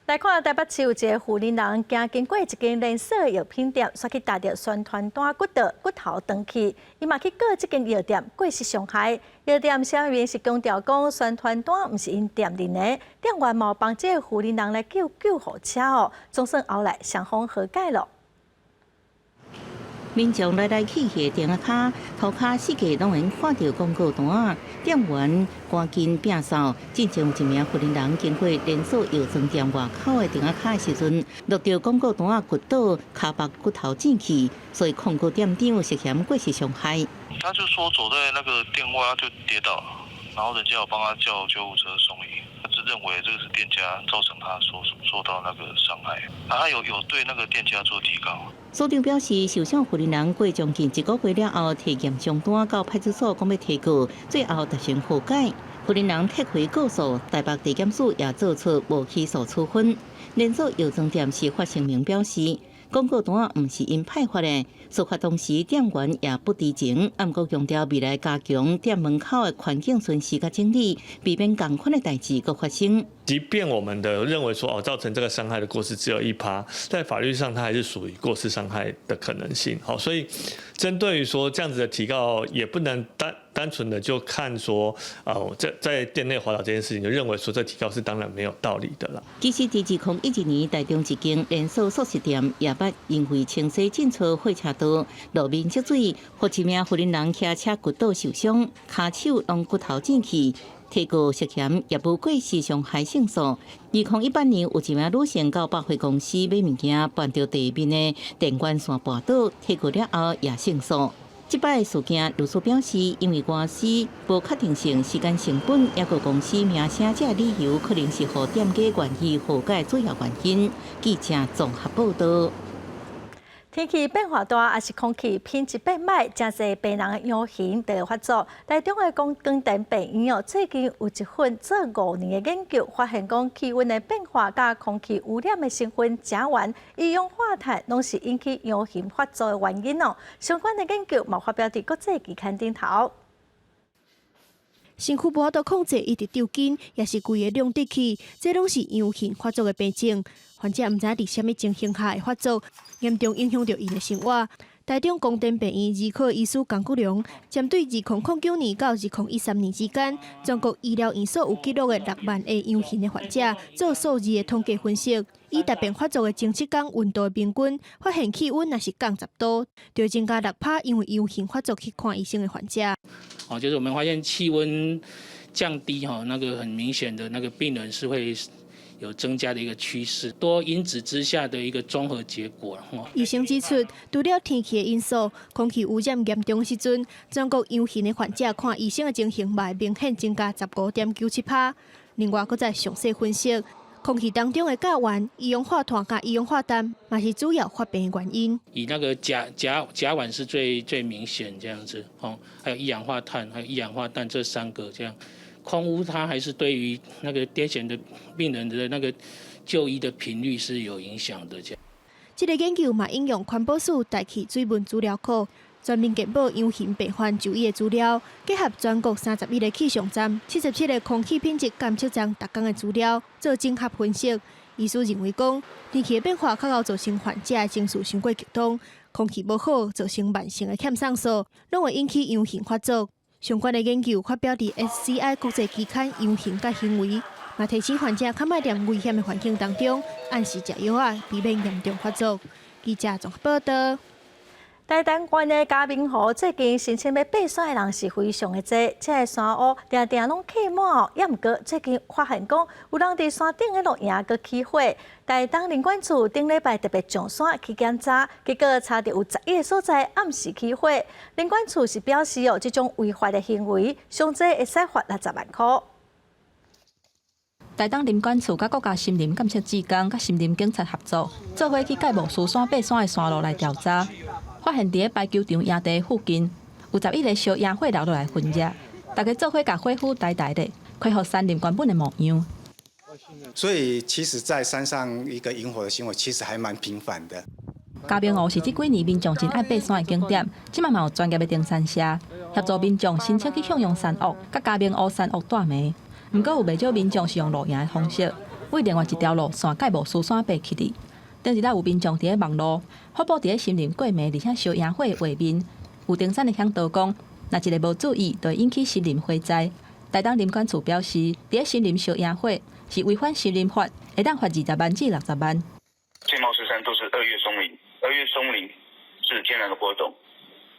來看台北市有一个婦人，行經過一間連鎖藥品店，煞去踏著宣傳單骨倒，骨頭斷去。伊嘛去告這間藥店過失傷害。藥店聲明是強調講，宣傳單毋是𪜶店內的，店員嘛幫這个婦人來叫救護車哦，總算後來雙方和解了。民眾來來去去的店仔跤，塗跤四界攏會看著廣告單，店員趕緊摒掃。進前有一名婦人經過連鎖藥妝店外口的店仔跤的時陣，落著廣告單骨倒，跤腹骨頭斷去，所以控告店長涉嫌過失傷害。他就說走在那個店外，他就跌倒，然後人家有幫他叫救護車送醫。他是認為這個是店家造成他所受到那個傷害，啊，他有對那個店家做提告。所長表示，受傷婦人過將近一個月了後，提驗傷單到派出所講欲提告，最後達成和解。婦人撤回告訴，台北地檢署也做出無起訴處分。連鎖藥妝店是發聲明表示，廣告單毋是𪜶派發的，事發當時店員也不知情。毋過強調未來加強店門口的環境巡視佮整理，避免仝款的代誌閣發生。即便我們的認為說哦，造成這個傷害的過失只有1%，在法律上它還是屬於過失傷害的可能性。好，所以針對於說這樣子的提告，也不能單單純的就看說哦，在店內滑倒這件事情，就認為說這提告是當然沒有道理的啦。其實，佇2012年，台中一間連鎖速食店也捌因為清洗進錯貨車道，路面積水，予一名婦人騎車骨倒受傷，跤手攏骨頭斷去。提告涉嫌業務過失傷害勝訴。2018年，有一名女性到百貨公司買物件，絆著地面的電源線跋倒，提告了後也勝訴。這擺事件，律師表示，因為官司無確定性、時間成本，抑閣公司名聲這理由，可能是予店家願意和解主要原因。記者綜合報道。天氣變化大，抑是空氣品質變䆀，誠濟病人的樣型就會發作。台中的江田病院哦，最近有一份做5年的研究，發現講氣溫的變化佮空氣污染的成分甲烷、一氧化碳，攏是引起樣型發作的原因哦。相關的研究嘛發表佇國際期刊頂頭。身軀無法度控制，一直抽筋，抑是規个兩直去，這攏是陽眩發作的病症。患者毋知佇啥物情形下會發作，嚴重影響著𪜶的生活。台中宮殿病院兒科醫師江國良針對2009年到2013年之間，全國醫療院所有記錄的6萬个陽眩的患者做數字的統計分析，以疾病發作的前7天溫度的平均，發現氣溫若是降10度，就增加6趴因為陽眩發作去看醫生的患者。哦，就是我們發現氣溫降低，哈，那個很明顯的那個病人是會有增加的一個趨勢，多因子之下的一個綜合結果。醫生指出，除了天氣的因素，空氣污染嚴重時陣，全國陽眩的患者看醫生的情形嘛會明顯增加15.97趴。另外，閣再詳細分析，空氣當中的甲烷、一氧化碳佮一氧化氮，嘛是主要發病的原因。以那個甲烷是最最明顯這樣子，哦，還有一氧化碳，還有一氧化氮這三個這樣。空污它還是對於那個癲癇的病人的那個就醫的頻率是有影響的。這樣，這個研究嘛引用環保署大氣水文資料庫，全面健保陽眩病患就醫的資料，結合全國31個氣象站、77個空氣品質監測站逐工的資料做整合分析。醫師認為講，天氣的變化較會造成患者的情緒傷過激動，空氣無好造成慢性的欠酸素，攏會引起陽眩發作。相關的研究發表佇 SCI 國際期刊《陽眩佮行為》，嘛提醒患者較莫佇危險的環境當中按時食藥仔，避免嚴重發作。記者綜合報道。台東縣的嘉明湖最近申請欲爬山的人是非常的濟，這个山屋定定攏客滿。也毋過最近發現講有人佇山頂的露營閣起火。台東林管處頂禮拜特別上山去檢查，結果查著有11個所在暗時起火。林管處是表示哦，這種違法的行為，上濟會使罰60萬箍。台東林管處佮國家森林監測志工佮森林警察合作，做伙去蓋帽獅山爬山的山路來調查。發現佇咧排球場營地附近有11個燒營火留落來痕跡，大家做伙共火斧抬抬咧，恢復山林原本的模樣。所以，其實，在山上一個營火的行為，其實還蠻頻繁的。嘉明湖是這幾年民眾真愛爬山的景點，這馬嘛有專業的登山社協助民眾申請去向陽山屋、佮嘉明湖山屋蹛暝。毋過有袂少民眾是用露營的方式，為另外一條路線蓋帽獅山爬起去。頂日仔有民眾佇咧網路發布佇咧森林過暝，而且燒營火的畫面。有登山的嚮導講，若一个無注意，就會引起森林火災。台東林管處表示，佇咧森林燒營火是違反森林法，會當罰20萬至60萬。進帽獅山都是二月松林，二月松林是天然的活動，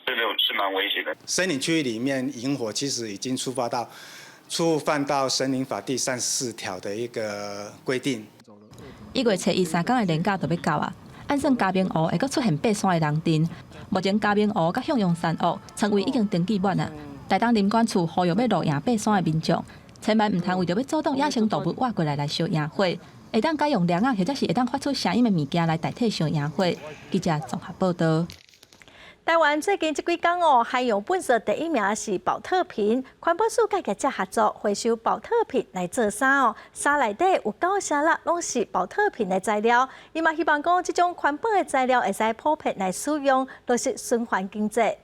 真的是蠻危險的。森林區域裡面營火，其實已經觸犯到森林法第34條的一個規定。1月初一3工的連假就欲到啊，按算嘉明湖會閣出現爬山的人陣。目前嘉明湖佮向陽山屋床位已經登記滿啊。台東林管處呼籲欲露營爬山的民眾，千萬毋通為著欲阻擋野生動物倚過來來燒營火，會當改用簾仔或者是會當發出聲音的物件來代替燒營火。記者綜合報道。台灣最近這幾工哦，海洋垃圾第一名是寶特瓶，環保署佮業者合作回收寶特瓶來做衫哦，衫內底有96%攏是寶特瓶的材料。伊嘛希望講這種環保的材料會使普遍來使用，落實循環經濟。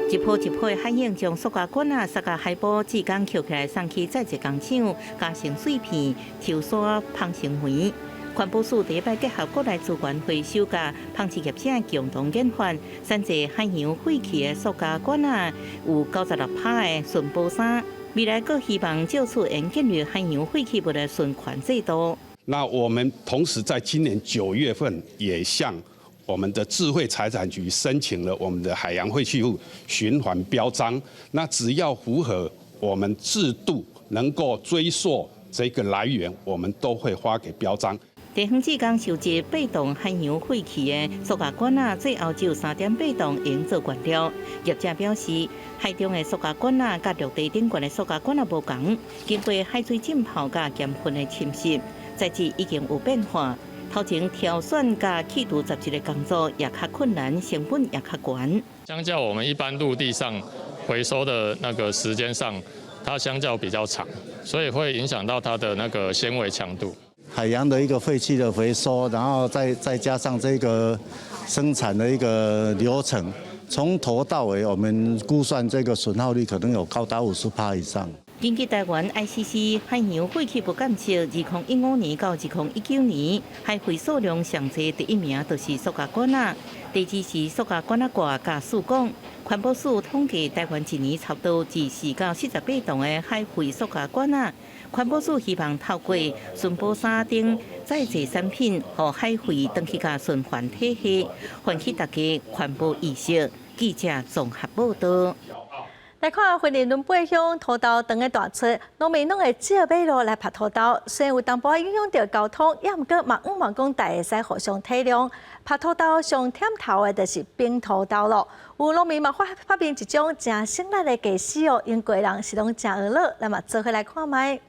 一波一波的海湧將塑膠管仔、塑膠海報、紙工抾起來送去再製工廠，加成碎片、抽沙、芳成肥。環保署第一擺結合國內資源回收佮紡織業者共同研發，產製海洋廢棄的塑膠管仔，有96%的循保衫。未來閣希望藉此會建立海洋廢棄物的循環制度。那我們同時在今年9月份也向我們的智慧財產局申請了我們的海洋廢棄物循環標章。那只要符合我們制度，能夠追溯這個來源，我們都會發給標章。地方志工收集8噸海洋廢棄的塑膠管仔，最後只有3.8噸用做原料。業者表示，海中的塑膠管仔佮陸地頂懸的塑膠管仔無仝，經過海水浸泡佮鹽分的侵蝕，材質已經有變化。頭前挑選佮去除雜質的工作也較困難，成本也較懸。相較我們一般陸地上回收的那個時間上，它相較比較長，所以會影響到它的那個纖維強度。海洋的一個廢棄的回收，然後再加上這個生產的一個流程，從頭到尾，我們估算這個損耗率可能有高達50%以上。根據台灣 ICC 海洋廢棄物監測，2015年到2019年，海廢數量上濟第一名就是塑膠罐仔，第二是塑膠罐仔蓋佮試管。環保署統計，台灣一年差不多24到48噸的海廢塑膠罐仔。環保署希望透過巡保衫等再製產品，予海廢轉去共循環體系，喚起大家環保意識。記者綜合報道。來看雲林崙背鄉土豆長的大出，農民攏會借馬路來曝土豆，雖然有淡薄仔影響著交通，也毋過嘛，向望講大家會使互相體諒。曝土豆上忝頭的就是冰土豆囉。有農民嘛發發明一種誠省力的技術哦，用過人是攏誠懊惱，咱嘛做伙來看覓。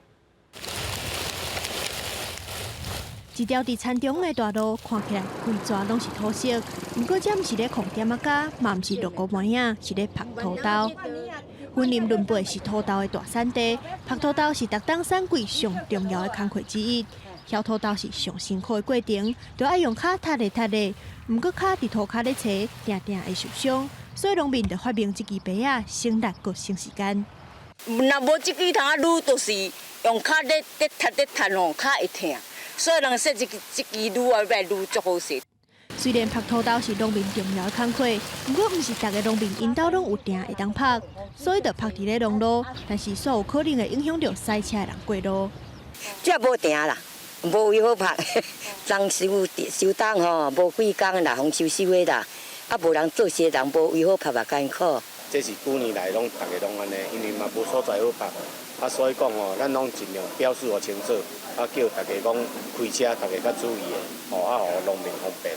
一條佇田中的大路，看起來規逝攏是土色，毋過這毋是咧炕點仔膠，嘛毋是落糊糜仔，是咧曝土豆。雲林崙背是土豆的大產地，曝土豆是逐冬產季上重要的工課之一。澆土豆是上辛苦的過程，著愛用跤踢咧踢咧，毋過跤佇塗跤咧踅，定定會受傷，所以農民就發明這支耙仔，省力閣省時間。若無這支筒仔擼，就是用跤咧咧踢咧踢吼，跤會疼。所以人說這支這支擼啊，欲擼足好勢。雖然曝土豆是農民重要的工課，毋過毋是逐个農民𪜶兜攏有埕會當曝，所以就曝佇咧農路。但是煞有可能會影響著駛車的人過路。這無埕啦，無位好曝，冬收收冬吼，無幾工啦，予收收的啦，啊無人做事的人無位好曝嘛艱苦。這是幾年來攏逐个攏按呢，因為嘛無所在好曝，啊所以講吼，咱攏盡量標示予清楚，啊叫大家講開車逐家較注意的，吼啊予農民方便。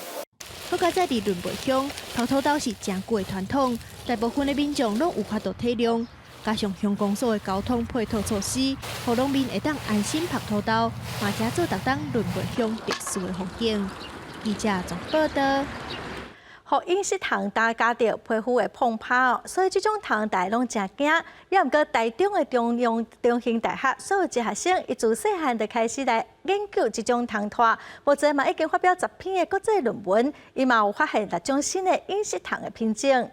好佳哉佇崙背鄉，曝土豆是誠舊的傳統，大部分的民眾攏有法度體諒，加上鄉公所的交通配套措施，予農民會當安心曝土豆，嘛成做逐冬崙背鄉特殊的風景。記者綜報導。予隱翅蟲打咬著皮膚會膨拍哦，所以這種蟲大家攏誠驚。也毋過台中的中央中興大學所有一學生，伊自細漢就開始來研究這種蟲豸，目前嘛已經發表10篇的國際論文，伊嘛有發現六種新的隱翅蟲的品種。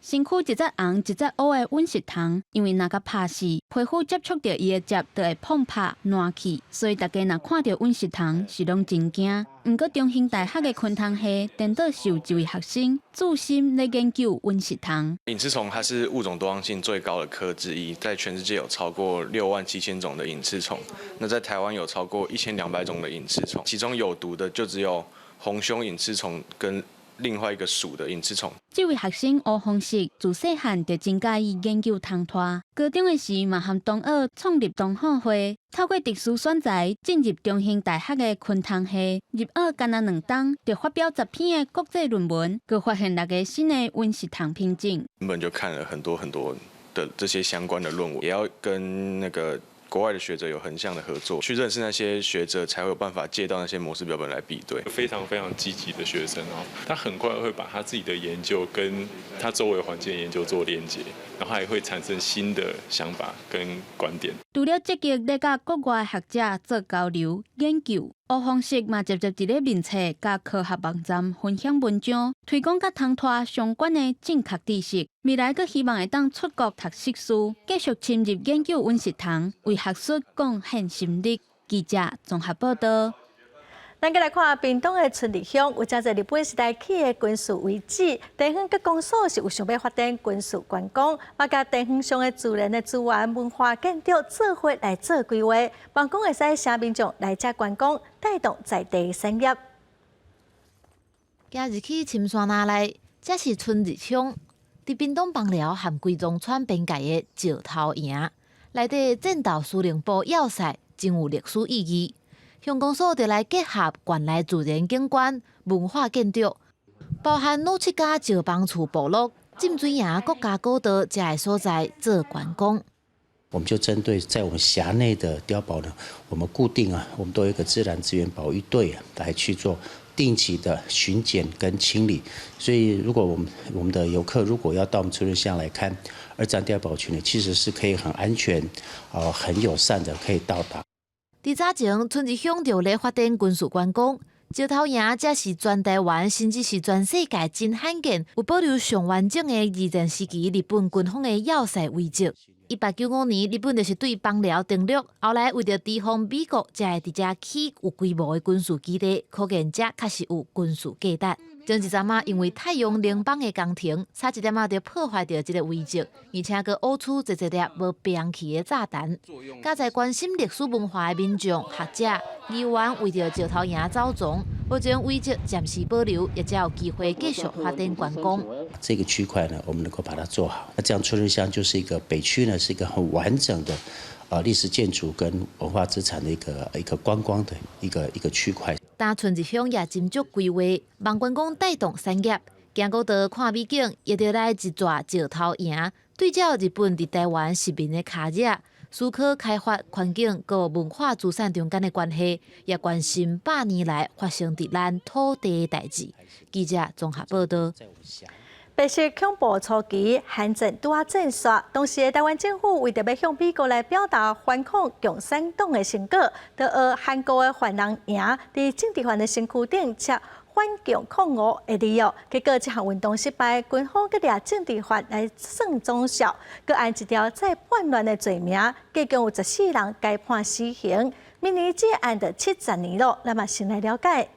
身軀一節紅一節烏的隱翅蟲，因為若共拍死，皮膚接觸著伊的汁，就會膨拍爛去，所以大家若看著隱翅蟲是攏真驚。毋過中興大學的昆蟲系顛倒是有一位學生，專心咧研究隱翅蟲。隱翅蟲它是物種多樣性最高的科之一，在全世界有超過6萬7千種的隱翅蟲，那在台灣有超過1200種的隱翅蟲，其中有毒的就只有紅胸隱翅蟲跟另外一個屬的隱翅蟲。這位學生吳鳳石自細漢就真佮意研究蟲豸，高中的時嘛和同學創立同好會，透過特殊選才進入中興大學的昆蟲系，入學干焦2冬就發表10篇的國際論文，閣發現六個新的隱翅蟲品種。原本就看了很多很多的這些相關的論文，也要跟那個國外的學者有橫向的合作，去認識那些學者，才會有辦法借到那些模式標本來比對。非常非常積極的學生哦，他很快會把他自己的研究跟他周圍環境的研究做連結，然後還會產生新的想法跟觀點。除了積極咧佮國外學者做交流研究，吳鳳石嘛捷捷佇咧面冊佮科學網站分享文章，推廣佮蟲豸相關的正確知識。未來閣希望會當出國讀碩士，繼續深入研究隱翅蟲，為學術貢獻心力。記者綜合報道。咱閣來看屏東的春日鄉，有誠濟日本時代起的軍事遺址，地方佮公所是有想欲發展軍事觀光，嘛共地方上的自然的資源、文化建築做伙來做規劃，望講會使吸民眾來遮觀光，帶動在地產業。行入去深山林內，這是春日鄉，佇屏東枋寮和歸仁村邊界的石頭營，內底戰鬥司令部要塞，真有歷史意義。鄉公所就來結合縣內自然景觀、文化建築，包含努七家石枋厝部落、浸水營國家古道這个所在做觀光。我們就針對在我們轄內的碉堡呢，我們固定啊，我們都有一個自然資源保育隊啊，來去做定期的巡檢跟清理。所以，如果我們的遊客如果要到我們春日鄉來看二戰碉堡群呢，其實是可以很安全、很友善的可以到達。佇早前，春日鄉就咧發展軍事觀光，石頭營這是全台灣，甚至是全世界真罕見有保留上完整的二戰時期日本軍方的要塞遺跡。1895年，日本就是對枋寮登陸，後來為著提防美國，才會佇遮起有規模的軍事基地，可見遮確實有軍事價值。前一陣仔，因為太陽能板的工程，差一點仔就破壞著這個遺跡，而且閣挖出濟濟粒無爆去的炸彈。佮在關心歷史文化的民眾、學者、議員為著石頭營走傱，目前遺跡暫時保留，也才有機會繼續發展觀光。這個區塊呢，我們能夠把它做好，那這樣春日鄉就是一個北區呢，是一個很完整的歷史建築跟文化資產的一個觀光的一個區塊。但春日鄉也斟酌規劃，望觀光帶動產業。行古道看美景，也著來一逝石頭營，對照日本佇台灣殖民的跤跡，思考開發環境佮文化資產中間的關係，也關心百年來發生佇咱土地的代誌。記者綜合報道。白色恐怖初期，韓戰拄仔戰煞，當時的台灣政府為著欲向美國來表達反抗共產黨的成果，就學韓國的犯人營佇政治犯的身軀頂寫反共抗俄的字哦。結果這項運動失敗，軍方閣掠政治犯來算總數，閣按一條再叛亂的罪名，計共有14人共判死刑。明年這案就70年了，咱嘛先來了解。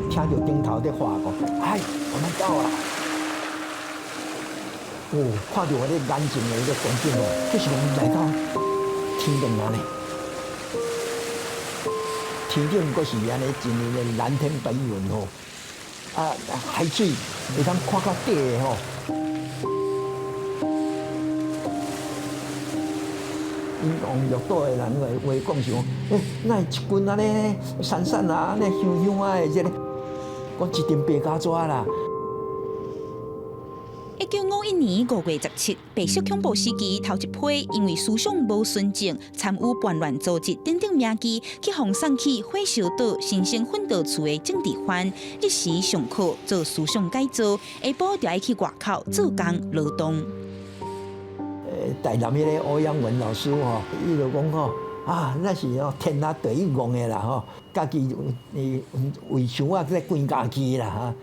聽著頂頭咧話講，哎，我們到啦！哦，看著我咧眼前的彼個光景哦，這是講來到天堂啊呢！天頂閣是按呢真的藍天白雲吼，啊，海水會當看到底的吼。𪜶王綠島的人話講是講，欸，哪會一群按呢散散啊，按呢香香啊的這个，講一陣白膠紙啦。1951年5月17，白色恐怖時期頭一批因為思想無純正、參與叛亂組織等等名義，去予送去火燒島新生訓導處的政治犯，日時上課做思想改造，下晡就愛去外口做工勞動。台南彼個歐陽文老師吼，伊就講吼，啊，咱是吼天下第一戇的啦吼，家己為想啊，咧關家己啦哈。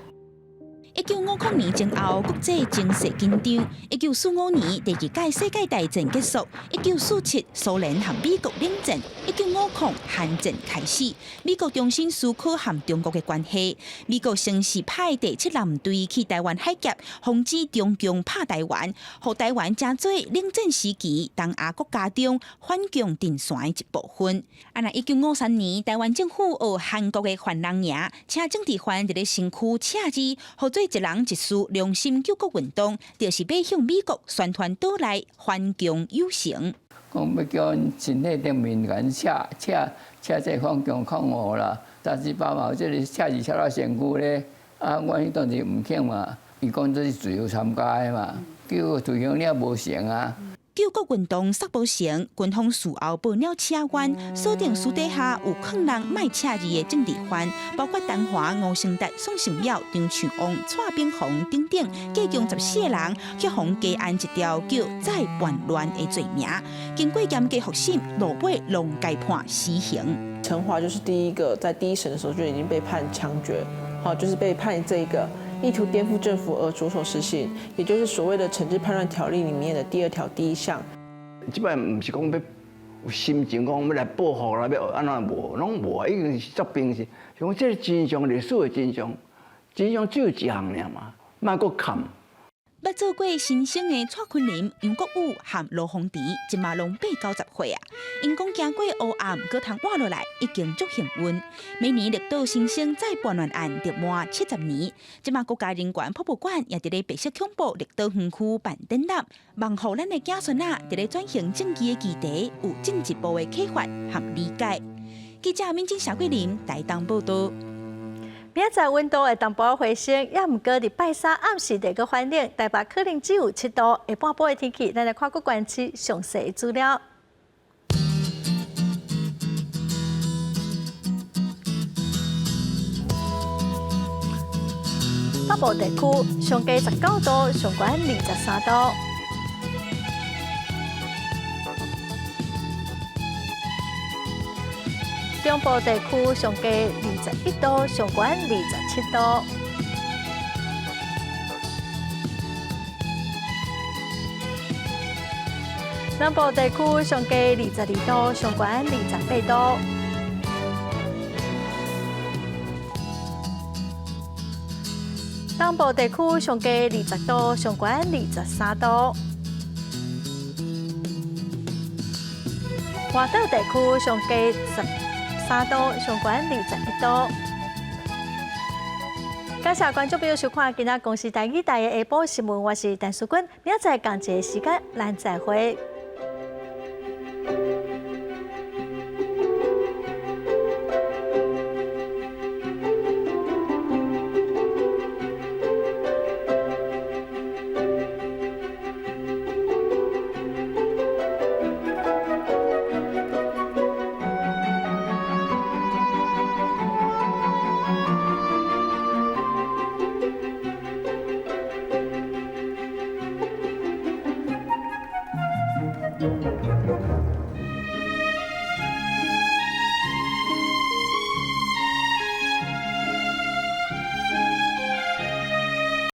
1950年前後，國際情勢緊張。1945年，第二屆世界大戰結束。1947，蘇聯和美國冷戰。1950，韓戰開始。美國重新思考和中國的關係。美國先是派第七艦隊去台灣海峽，防止中共拍台灣，予台灣成做冷戰時期東亞國家中反共陣線的一部分。啊，若1953年，台灣政府學韓國的犯人營，請政治犯佇咧身軀寫字，予做一人一事良心救國運動，就是欲向美國宣傳島內反共有成。講欲叫𪜶身體頂面共𪜶寫寫寫這反共抗俄啦，雜七八嘛，這个寫字寫到身軀咧，啊，阮彼當時毋肯嘛，伊講這是自由參加的嘛，結果推行了無成啊。救國運動煞無成，軍方事後報鳥車冤，鎖定私底下有勸人莫寫字的政治犯，包括陳華、吳成達、宋勝淼、張樹旺、蔡炳宏等等，計共14人，去予加按一條叫再叛亂的罪名。經過嚴格複審，落尾攏共判死刑。陳華就是第一個在第一審的時候就已經被判槍決，好，就是被判這個意圖顛覆政府而着手實行，也就是所謂的懲治叛亂條例裡面的第二條第一項。這擺毋是講欲有心情講欲來報復啦，欲按怎無，攏無，已經是足平時。像這个真相，歷史的真相，真相只有一項爾嘛，莫閣崁。捌做過新生的蔡坤林、楊國武和羅宏迪，這馬攏八九十歲啊。𪜶講行過烏暗，閣通活落來，已經足幸運。每年綠島新生再叛亂案就滿70年，這馬國家人權博物館也佇咧白色恐怖綠島園區辦展覽，望予咱的子孫仔佇咧轉型正義的議題有進一步的啟發和理解。記者敏晶、謝桂林台東報道。明仔載溫度會淡薄回升，也毋過禮拜三暗時會閣反冷，台北可能只有7度。下半晡的天氣，咱來看各縣市詳細的資料。北部地區上低19度，上懸23度。中部地區上低21度，上懸27度。南部地區上低22度，上懸28度。東部地區上低20度，上懸23度。外島地區上低13度，上懸21度。感謝觀眾朋友收看今仔公視台語台的下晡新聞，我是陳淑君，明仔載仝一个時間，咱再會。